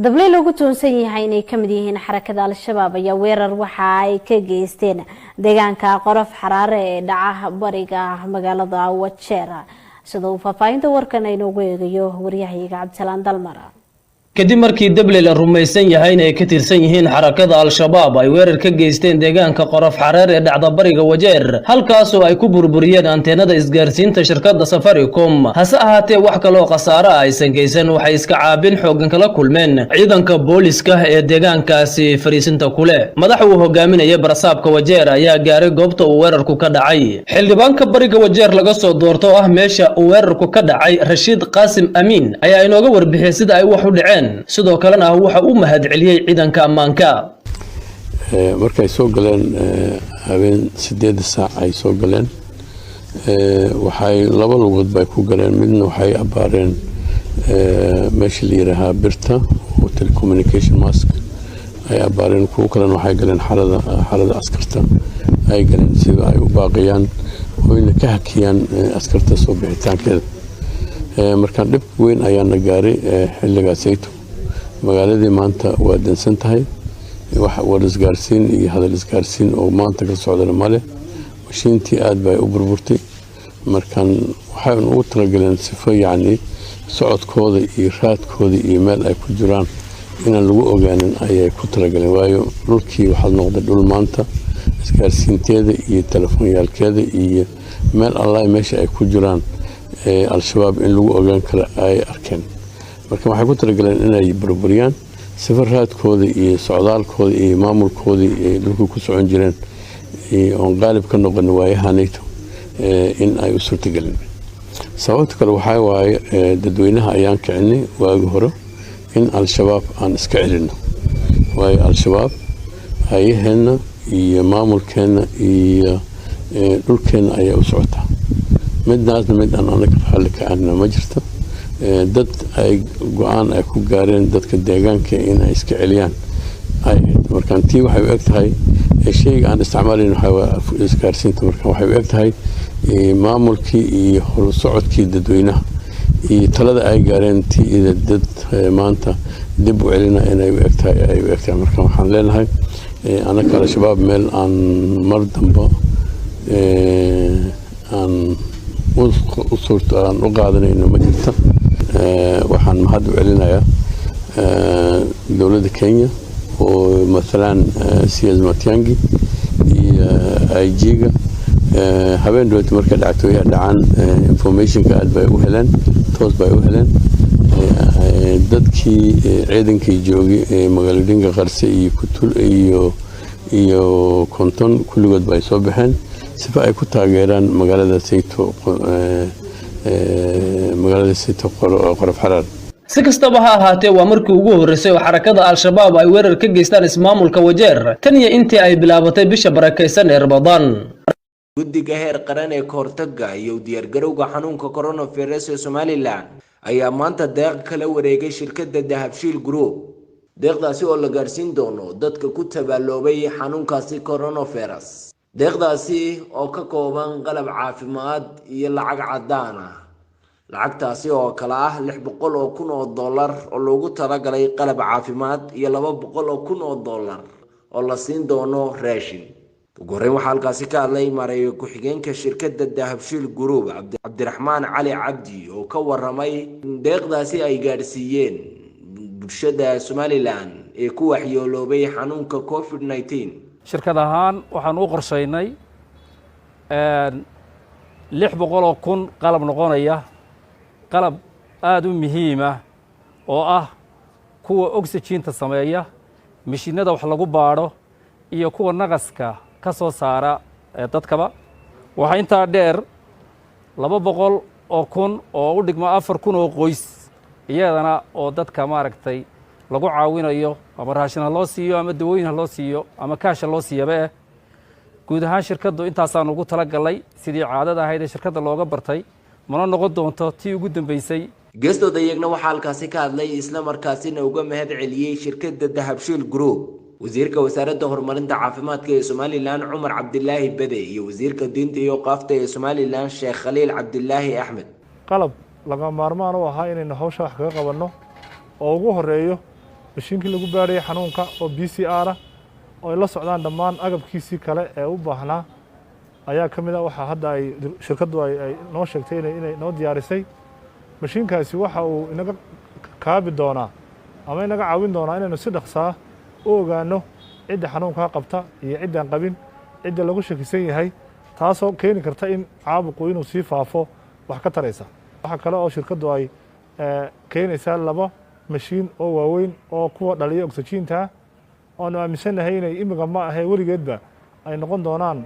Dabley loogu toonsan yahay inay kamid yihiin Xarakada Al-Shabaab ayaa weerar waxa ay ka geysteen deegaanka Qorof Xaraare ee dhaca bariga magaalada Wajeer, sida uu faahfaahinta warkan aynoogu eegayo waryahayaga Cabdisalaan Dalmar. Kadib markii dabley la rumaysan yahay inay ka tirsan yihiin Xarakada Al-Shabaab ay weerar ka geysteen deegaanka Qorof Xareer ee dhacda bariga Wajeer, halkaasoo ay ku burburiyeen anteenada isgaarsiinta shirkadda Safaricom, hase ahaatee wax kaloo khasaare ah aysan geysan, waxay iska caabin xooggan kala kulmeen ciidanka booliska ee deegaankaasi fariisinta kule. Madax uu hogaaminaya barasaabka Wajeer ayaa gaaray goobta uu weerarku ka dhacay. Xildhibaanka bariga Wajeer laga soo doorto oo ah meesha uu weerarku ka dhacay, Rashiid Qaasim Amiin, ayaa inooga warbixiyey sida ay wax u dhaceen, sidoo kalena waxa uu mahadceliyey ciidanka ammaanka. Markay soo galeen habeen 8-da saac ay soo galeen, waxay laba lugood bay ku galeen. Midna waxay abbaareen meesha la yidhaahaa birta oo telecommunication mast ay abbaareen. Kuwo kalena waxay galeen xarada askarta ay galeen, sida ay u baaqiyaan oyna ka hakiyaan askarta soo bixitaankeeda. Markaan dhib weyn ayaana gaaray xilligaasayto. Magaaladii maanta waa dansan tahay, wax war isgaarsiin iyo hadal isgaarsiin oo maanta ka socdana male. Mashiintii aad bay u burburtay. Markaan waxay ugu talagaleen sifo yacni socodkooda iyo raadkooda iyo meel ay ku jiraan inaan lagu ogaanin ayay ku talagaleen, waayo dhulkii waxaad noqday dhul maanta isgaarsiinteeda iyo telefoonyaalkeeda iyo meel allah meesha ay ku jiraan Al-Shabaab in lagu ogaan karo ay arkeen. Marka waxay ku talagaleen inay burburiyaan sifo raadkooda iyo socdaalkooda iyo maamulkoodii ay dhulka ku socon jireen oon qaalib ka noqon waayahanayto in ay u suurtagelin. Sababta kale waxaa waaye, dadweynaha ayaan kicinay waagi hore in Al-Shabaab aan iska celino, waayo Al-Shabaab hayaheenna iyo maamulkeenna iyo dhulkeenna ayaa u socotaa. Midnaasna mid aan anaga raalli ka ahna ma jirto. Dad ay go-aan ay ku gaareen dadka deegaanka in ay iska celiyaan ay ahayd. Markaan tii waxay u eg tahay shayga aan isticmaalayn waxaa isgaarsiinta. Markaan waxay u eg tahay maamulkii iyo horusocodkii dadweynaha iyo talada ay gaareen tii dad maanta dib u celina inay u egtahay ay u egtahay. Marka waxaan leenahay anaka Al-Shabaab meel aan mar damba aan u suurto aan u qaadanayno ma jirto. Waxaan mahad u celinayaa dowladda Kenya oo mathalan CS Matiangi iyo IG-ga. Habeen dhowta markay dhactooyaha dhacaan, informationka aad bay u heleen, toos bay u heleen. Dadkii ciidankii joogay ee magaalooyinka Qarse iyo Kutul iyo Konton kulligood ba ay soo baxeen sifa ay ku taageeraan magaalada sayto, magaalada sayto Qorof Xaraar. Si kastaba ha ahaatee, waa markii ugu horreysay oo Xarakada Al-Shabaab ay weerar ka geystaan ismaamulka Wajeer tan iyo intii ay bilaabatay bisha barakaysan ee Ramadaan. Guddiga heer qaran ee kahortaga iyo u diyaargarowga xanuunka coronavirus ee Somaliland ayaa maanta deeq kala wareegay shirkadda Dahabshiil Group, deeqdaasi oo la gaadhsiin doono dadka ku tabaaloobay xanuunkaasi coronavirus. Deeqdaasi oo ka kooban qalab caafimaad iyo lacag cadaan ah, lacagtaasi oo kale ah $600,000 oo loogu talagalay qalab caafimaad iyo $200,000 oo la siin doono raashin. Ugu horreyn waxaa halkaasi ka hadlay maareeye ku-xigeenka shirkadda Dahabshiil Group, Cabdiraxmaan Cali Cabdi, oo ka waramay deeqdaasi ay gaadhsiiyeen bulshada Somaliland ee ku waxyeeloobay xanuunka COVID-19. Shirkad ahaan waxaan u qorshaynay 600,000 qalab noqonaya, qalab aada u muhiima oo ah kuwa oxygen-ta sameeya, mishiinada wax lagu baadho iyo kuwa naqaska ka soo saara dadkaba. Waxaa intaa dheer 200,000 oo u dhigma 4,000 oo qoys iyadana oo dadka maaragtay lagu caawinayo, ama raashin ha loo siiyo ama dawooyin ha loo siiyo ama cash ha loo siiyaba. Guud ahaan shirkaddu intaasaan ugu tala galay sidii caadada ahayd ee shirkadda looga bartay, mana noqon doonto tii ugu dambeysay. Geestooda iyagna waxaa halkaasi ka hadlay, isla markaasina uga mahad celiyey shirkadda Dahabshiil Group, wasiirka wasaaradda horumarinta caafimaadka ee Somaliland, Cumar Cabdilaahi Bade, iyo wasiirka diinta iyo awqaafta ee Somaliland, Sheekh Khaliil Cabdilaahi Axmed. Qalab laga maarmaan u ahaa inaynu hawsha wax kaga qabanno oo ugu horeeyo Mashiinkii lagu baadhayay xanuunka oo PCR ah oo ay la socdaan dhammaan agabkiisii kale ee u baahnaa ayaa ka mid ah. Waxaa hadda ay shirkaddu ay noo sheegtay inay noo diyaarisay. Mashiinkaasi waxa uu inaga kaabi doonaa ama inaga caawin doonaa inaynu si dhaqsaa u ogaano cidda xanuunkaa qabta iyo ciddaan qabin, cidda lagu shakisan yahay, taasoo keeni karta in caabuqu inuu sii faafo wax ka taraysa. Waxaa kale oo shirkaddu ay keenaysaa laba mashiin oo waaweyn oo kuwa dhaliya oxygen-ta, oonu aaminsannahay inay imiga ma ahee weligeedba ay noqon doonaan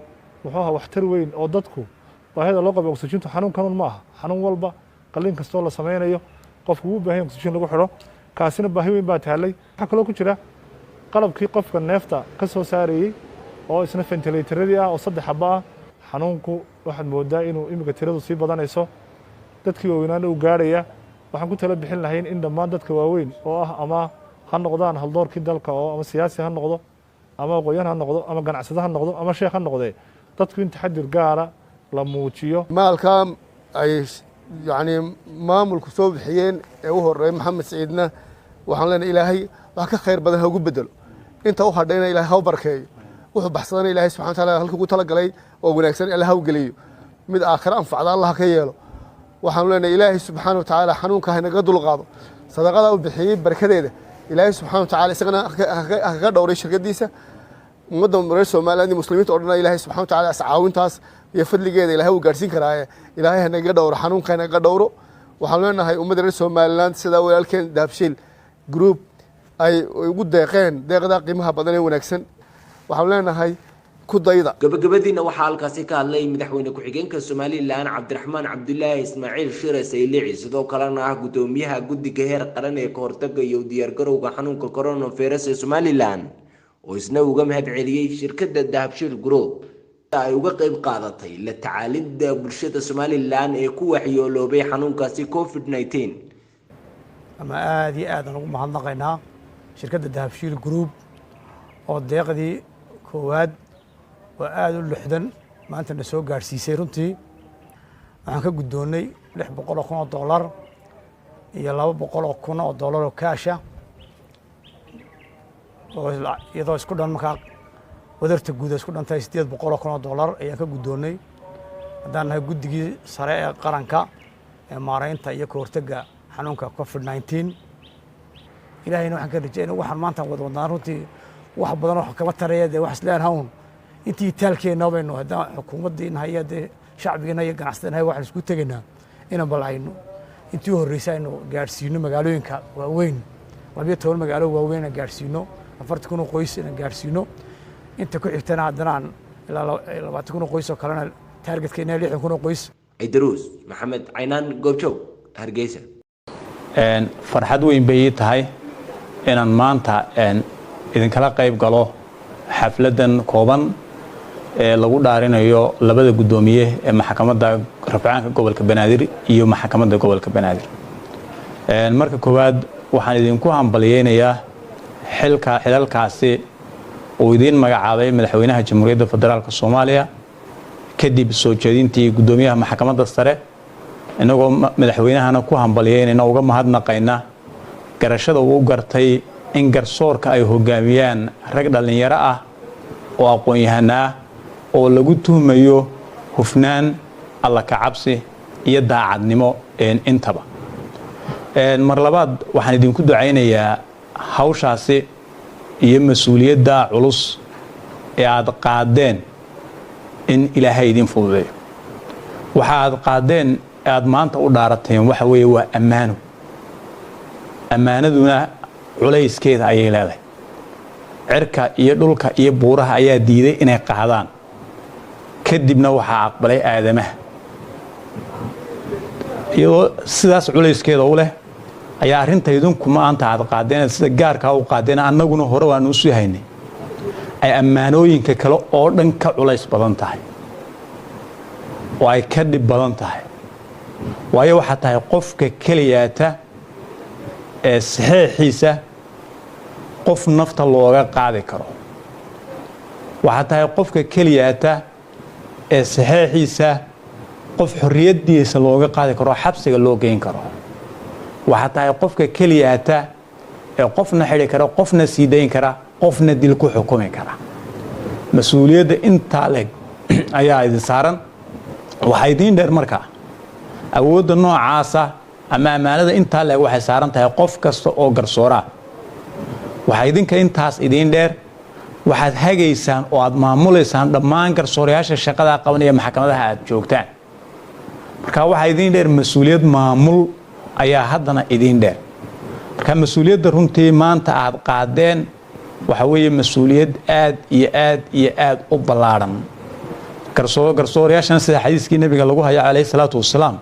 muxuu aha waxtar weyn oo dadku baahida loo qabo oxygen-tu. Xanuunkanun ma aha, xanuun walba, qalliin kastoo la sameynayo qofku wuu baahan oxygen lagu xidho, kaasina baahi weyn baa taallay. Waxaa kaloo ku jira qalabkii qofka neefta ka soo saarayey oo isna ventilator-adii ah oo 3 xabo ah. Xanuunku waxaad moodaa inuu iminka tiradu sii badanayso, dadkii waaweynaana uu gaarhaya. Waxaan ku tala bixin lahayn in dhammaan dadka waaweyn oo ah ama ha noqdaan haldoorkii dalka oo ama siyaasi ha noqdo ama aqoonyahan ha noqdo ama ganacsade ha noqdo ama sheekh ha noqdee, dadku in taxadir gaara la muujiyo. Maalka ay yacni maamulku soo bixiyeen ee u horeeyay Maxamed Siciidna, waxaan leenahay Ilaahay wax ka khayr badan ha ugu bedelo, inta u hadhayna Ilaahay ha u barkeeyo, wuxuu baxsadana Ilaahay subxana wataala halkii ugu talagalay oo wanaagsan Alla ha u geliyo, mid aakhiro anfacda Allah ha ka yeelo. Waxaanu leenahay Ilaahay subxaana wa tacaala xanuunka ha inaga dulqaado. Sadaqada uu bixiyey barakadeeda Ilaahay subxana wa tacala isagana ha kaga dhowray shirkadiisa, ummadda reer Somaliland iyo muslimiinta o dhan Ilaahay subxana wa tacala iscaawintaas iyo fadligeeda Ilahay wuu gaadhsiin karaaye, Ilaahay hanaga dhowro, xanuunka hanaga dhowro. Waxaanu leenahay ummadda reer Somaliland, sidaa walaalkeen Dahabshiil Group ay ugu deeqeen deeqdaa qiimaha badan ee wanaagsan, waxaanu leenahay ku dayda. Gabagabadiina waxaa halkaasi ka hadlay madaxweyne ku-xigeenka Somaliland Cabdiraxmaan Cabdulaahi Ismaaciil Shire Saylici, sidoo kalena ah gudoomiyaha guddiga heer qaran ee kahortaga iyo diyaargarowga xanuunka coronavirus ee Somaliland, oo isna uga mahad celiyey shirkadda Dahabshiil Group ay uga qeyb qaadatay la tacaalidda bulshada Somaliland ee ku waxyeeloobay xanuunkaasi COVID-19. Ama aada iyo aad aan ugu mahadnaqaynaa shirkadda Dahabshiil Group oo deeqdii koowaad oo aada u luxdan maanta na soo gaadhsiisay. Runtii waxaan ka guddoonnay $600,000 iyo $200,000 oo cash ah, oo iyadoo isku dhan markaa wadarta guud isku dhan tahay $800,000 ayaan ka guddoonnay, haddaan nahay guddigii sare ee qaranka ee maaraynta iyo ka hortagga xanuunka COVID-19. Ilaahayna waxaan ka rajaynaa waxaan maanta wada wadnaa runtii wax badan oo kama taraya dee wax isleen hawn intii itaalkeenna baynu, haddaan xukuumaddiina iyo dee shacbigiina iyo ganacsatada, waxaan isku tegaynaa inaan bal aynu intii u horreysay aynu gaadhsiino magaalooyinka waaweyn, 12 magaalo waaweyn inaan gaadhsiino, 40,000 oo qoys inaan gaadhsiino, inta ku xigtana haddana aan ilaa 20,000 oo qoys oo kalena, target-ka inaa 60,000 oo qoys. Cidaruus Maxamed Caynaan, Goobjoog, Hargeysa. Farxad weyn bay ii tahay inaan maanta idinkala qayb galo xafladdan kooban ee lagu dhaarinayo labada guddoomiye ee maxkamadda rafcaanka gobolka Banaadir iyo maxkamadda gobolka Banaadir. Marka koowaad waxaan idinku hambalyeynayaa xilka xilalkaasi uu idiin magacaabay madaxweynaha Jamhuuriyadda Federaalka Soomaaliya kadib soo jeedintii guddoomiyaha maxkamadda sare, inagoo madaxweynahana ku hambalyeynayna, uga mahadnaqayna garashada uu gartay in garsoorka ay hogaamiyaan rag dhallinyaro ah oo aqoon-yahanaa ah oo lagu tuhmayo hufnaan, Alla ka cabsi iyo daacadnimo intaba. Mar labaad waxaan idinku ducaynayaa hawshaasi iyo mas-uuliyadda culus ee aad qaadeen in Ilaahay idin fududeeyo. Waxa aad qaadeen aad maanta u dhaarateen waxa weeye waa ammaano, ammaanaduna culayskeeda ayay leedahay. Cirka iyo dhulka iyo buuraha ayaa diiday inay qaadaan, kadibna waxaa aqbalay aadamaha. Iyadoo sidaas culayskeeda u leh ayaa arrinta idinku maanta aad qaadeen, sida gaarkaa u qaadeen, annaguna hore waanu usii haynay, ay ammaanooyinka kale oo dhan ka culays badan tahay oo ay ka dhib badan tahay, waayo waxaa tahay qofka keliyaata ee saxeexiisa qof nafta looga qaadi karo, waxaa tahay qofka keliyaata ee saxeexiisa qof xorriyaddiisa looga qaadi karo, xabsiga loo geyn karo, waxaa tahay qofka keliyaata Ee qofna xidhi kara, qofna sii dayn kara, qofna dil ku xukumi kara. Mas-uuliyadda intaa leeg ayaa idin saaran. Waxaa idiin dheer markaa, awoodda noocaasa ama ammaanada intaa leeg waxay saaran tahay qof kasta oo garsooraa. Waxaa idinka intaas idiin dheer, waxaad hagaysaan oo aad maamulaysaan dhammaan garsoorayaasha shaqadaa qabanaya maxkamadaha aad joogtaan. Marka waxaa idiin dheer mas-uuliyad maamul ayaa haddana idiin dheer. Marka mas-uuliyadda runtii maanta aad qaadeen waxa weeye mas-uuliyad aad iyo aad iyo aad u ballaadhan. Garsoorayaashana, sida xadiiskii Nebiga lagu haya calayhi salaatu wasalaam,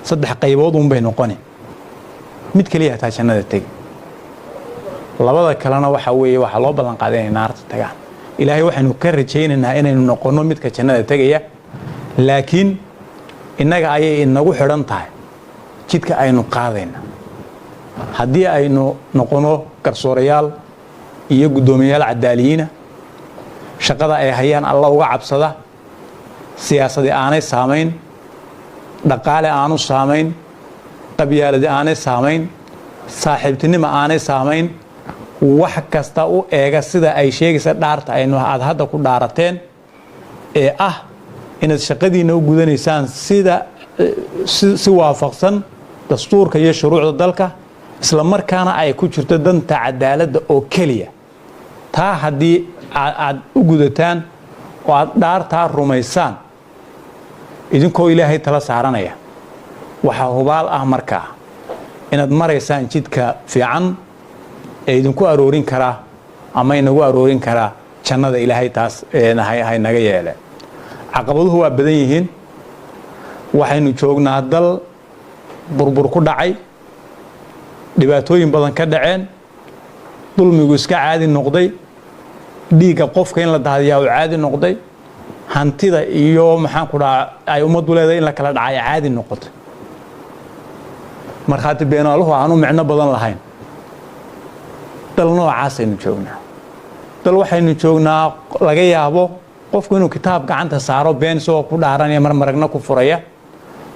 saddex qaybood uun bay noqoni. Mid keliya hataa jannada tegi, labada kalena waxa weeye waxaa loo ballan qaaday inay naarta tagaan. Ilaahay waxaynu ka rajaynaynaa inaynu noqonno midka jannada tegaya, laakiin innaga ayay inagu xidhan tahay jidka aynu qaadayna. Haddii aynu noqono garsoorayaal iyo guddoomiyayaal cadaaliyiina, shaqada ay hayaan Alla uga cabsada, siyaasadii aanay saamayn, dhaqaale aanu saamayn, qabyaaladi aanay saamayn, saaxiibtinimo aanay saamayn, wax kasta u eega sida ay sheegaysa dhaarta aynu aad hadda ku dhaarateen ee ah inaad shaqadiinna u gudanaysaan sida si waafaqsan dastuurka iyo shuruucda dalka, isla markaana ay ku jirto danta cadaaladda oo keliya, taa haddii aad u gudataan oo aad dhaartaa rumaysaan idinkoo Ilaahay tala saaranaya, waxaa hubaal ah markaa inaad maraysaan jidka fiican ee idinku aroorin karaa ama inagu aroorin karaa jannada Ilaahay. Taas haynaga yeele. Caqabaduhu waa badan yihiin. Waxaynu joognaa dal burbur ku dhacay, dhibaatooyin badan ka dhaceen, dulmigu iska caadi noqday, dhiigga qofka in la daadiyaa uu caadi noqday, hantida iyo maxaan ku dhahaa ay ummaddu leedahay in la kala dhacay caadi noqotay, markhaati beenaaluhu aanu micno badan lahayn. Dal noocaasaynu joognaa. Dal waxaynu joognaa laga yaabo qofku inuu kitaab gacanta saaro, been isagoo ku dhaaranaya, marmaragna ku furaya.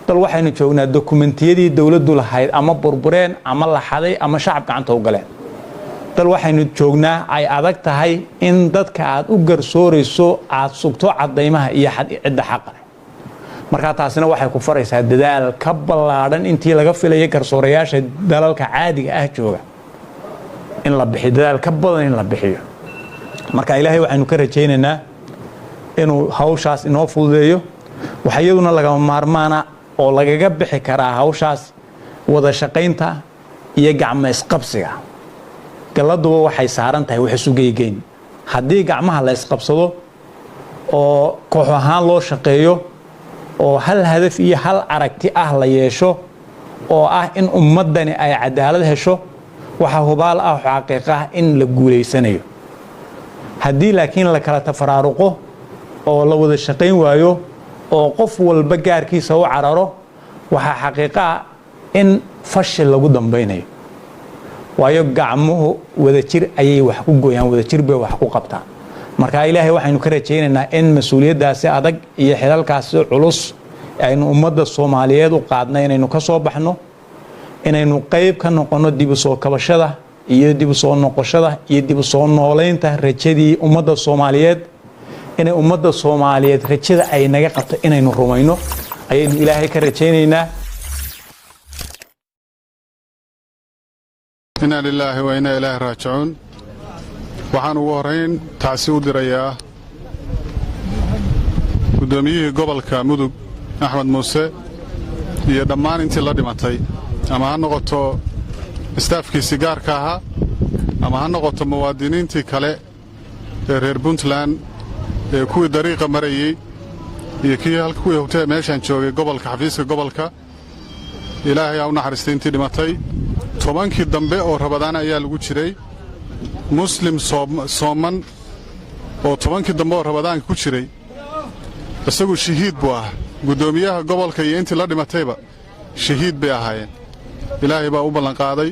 Dal waxaynu joognaa dokumentiyadii dowladdu lahayd ama burbureen ama la xaday ama shacab gacanta u galeen. Dal waxaynu joognaa ay adag tahay in dadka aad u garsoorayso aad sugto caddaymaha iyo cidda xaqa leh. Markaa taasina waxay ku faraysaa dadaal ka ballaadhan intii laga filayay garsoorayaasha dalalka caadiga ah jooga in la bixiyo, dadaal ka badan in la bixiyo. Marka Ilaahay waxaynu ka rajaynaynaa inuu hawshaas inoo fududeeyo. Waxa iyaduna lagama maarmaana oo lagaga bixi karaa hawshaas wada shaqaynta iyo gacmo isqabsiga. Galladuba waxay saaran tahay wax isu geygeyn. Haddii gacmaha la isqabsado oo koox ahaan loo shaqeeyo oo hal hadaf iyo hal aragti ah la yeesho oo ah in ummaddani ay cadaalad hesho, waxaa hubaal ah oo xaqiiq ah in la guulaysanayo. Haddii laakiin la kala tafaraaruqo oo la wada shaqayn waayo oo qof walba gaarkiisa u cararo, waxaa xaqiiqa ah in fashil lagu dambaynayo, waayo gacmuhu wadajir ayay wax ku gooyaan, wadajir bay wax ku qabtaan. Marka Ilaahay waxaynu ka rajaynaynaa in mas-uuliyaddaasi adag iyo xilalkaasi culus aynu ummadda Soomaaliyeed u qaadnay inaynu ka soo baxno, inaynu qayb ka noqonno dib u soo kabashada iyo dib u soo noqoshada iyo dib u soo noolaynta rajadii ummadda Soomaaliyeed, inay ummadda Soomaaliyeed rajada ay naga qabto inaynu rumayno ayaynu Ilaahay ka rajaynaynaa. Inaa lilaahi wa inaa ilaahi raajicuun. Waxaan ugu horrayn tacsi u dirayaa guddoomiyihii gobolka Mudug, Axmed Muuse, iyo dhammaan intii la dhimatay, ama ha noqoto istaafkiisii gaarka ahaa ama ha noqoto muwaadiniintii kale ee reer Puntland ee kuwii dariiqa marayey iyo kii kuwii hogtee meeshaan joogay gobolka, xafiiska gobolka. Ilaahay ha u naxariistay intii dhimatay. 10kii dambe oo Rabadaan ayaa lagu jiray. Muslim sooman oo 10kii dambe oo Rabadaanka ku jiray, isagu shahiid buu ah. Guddoomiyaha gobolka iyo intii la dhimatayba shahiid bay ahaayeen. Ilaahay baa u ballanqaaday,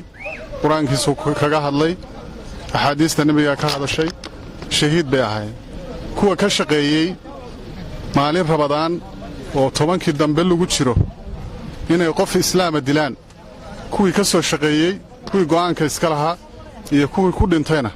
Qur-aankiisuu kaga hadlay, axaadiista Nebigaa ka hadashay, shahiid bay ahaayeen. Kuwa ka shaqeeyey maalin Rabadaan oo 10kii dambe lagu jiro inay qof islaama dilaan, kuwii ka soo shaqeeyey, kuwii go'aanka iska lahaa, Iyo kuwii ku dhintayna.